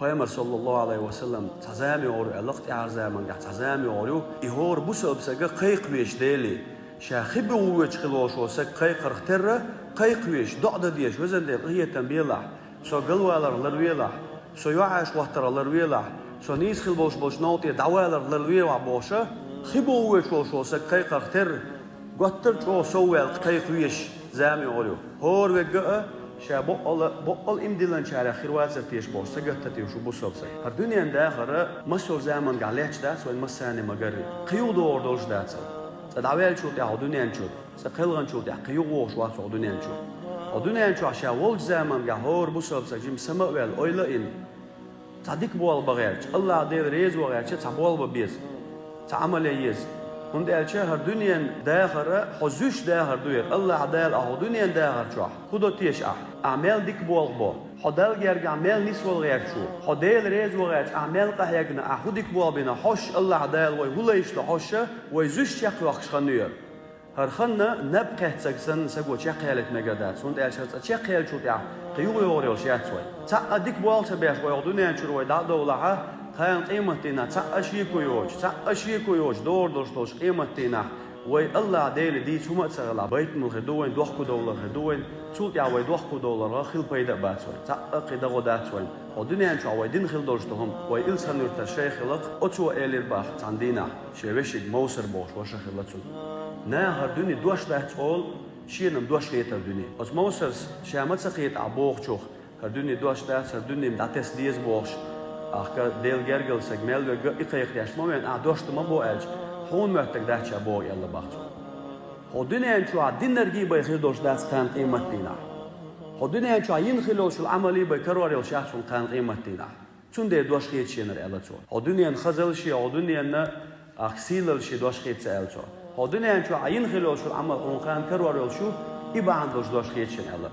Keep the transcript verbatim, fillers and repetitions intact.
Пайхамар, саллаллаху Ӏалайхи ва саллам, цхьа зама йогӀур ю аьлла, тӀаьхьара заманга цхьа зама йогӀур ю. И хӀора бусалба сага кхайкхавеш Деле, ша хи бохуш волуш волу сага кхайкхарх терра, кхайкхавеш, доӀа дан дезаш, везан Дела, къинхетам белахь, со галваларх ларвелахь, со юьхьӀаьржа хӀоттарх ларвелахь, со нийса хила болуш болчу новкъа тӀера дӀаваларх ларвелахь бохуша, хи бохуш волуш волу сага кхайкхарх терра, готтар чӀогӀа сов ваьлла кхайкхавеш зама йогӀур ю. ХӀора верг а ша боккъала, боккъала иман диллинчарех хир вацара теша бохуш, сагатта тевш ву бусалба сага. ХӀара дуьненан дахар массо а заманга лаьтташ дац вайн массарна ма-гарра. Кхин юха догӀур долуш дацал. Цкъа дӀаваьллачул тӀаьхьа хӀокху дуьнен чуьра, цкъа кхелханчул тӀаьхьа кхин юха вогӀуш вац хӀокху дуьнен чуьра. Хьо дуьнен чохь ша волчу заманга хӀора бусалба сага жима сама а ваьлла, ойла а йина, цхьа дика болх бан гӀерташ, АллахӀ Дела реза ван гӀерташ цхьа болх бан беза, цхьа Ӏамал ян еза. ХӀунда аьлча хӀара дуьненан дахар хьо зуьйш дахар ду хӀара. АллахӀ Дала ахь хӀокху дуьненан дахар чохь хӀун до теша ахь? Ахь мел дика болх бо? Хьо Далла гергахь мел нисвала гӀерташ ву? Хьо Дела реза ван гӀерташ ахь мел къахьегна, ахь хӀун дика болх бина? Хьош АллахӀ Дала вай хӀун лайшла хьоша, вай зуьйш чекхйоккхуш хан ю хӀара. ХӀара хан наб кхеттарг санна саго чекхъяьллийта мегар дац, хӀунда аьлча хӀара цкъа чекхъяьллачул тӀаьхьа кхин юха йогӀур йолуш яц вай. Цхьа а дика болх ца беш вай хӀокху дуьнен чуьра вай дӀа а довлахь, кхана къематдийнахь цхьа а шеко йоцуш, цхьа а шеко йоцуш догӀур долуш долчу къематдийнахь вай АллахӀ Деле дийца хӀума а ца хилахь, байтамал хир ду вайн, дохкодовлар хир ду вайн, цул тӀаьхьа вай дохкодовларх хила пайда а бац вайн, цхьа а кхин дагӀо дац вайн. Хьо дуьнен чохь вай дина хила долуш ду хӀума, вай Илсхан-Юьртара шайх хиларх, оцо элира боху цхьана дийнахь, шен вешига Мовсар бохуш ваша хилла цуьнан. Наха хӀара дуьне дош дац олу, шена-м дош хетара дуьне. Оцу Мовсарс ша ма ца кхета ахь бохучух, хӀара дуьне дош дац, хӀара дуьне-м дӀатесна деза бохуш, ахь Делан гергара саг мел верг а и кхайкхадеш ма вен, ахь дош дан ма бо аьлча, хьуна моьттург дац ша боху аьлла боху цо. Хьо дуьнен чохь динаргий бен хир долуш дац кхана къематдийнахь. Хьо дуьнен чохь йина хила йолуш йолу Ӏамалий бен карор йолуш яц хьуна кхана къематдийнахь. Цундела дош хета шена хӀара аьлла цо. Хьо дуьненан хазаллаший, хьо дуьненан ахь сийлаллаший дош хета ца аьлла цо. Хьо дуьнен чохь йина хила йолуш йолу Ӏамал хьуна кхана карор йолуш ю, и бахьана долуш дош хета шена аьлла.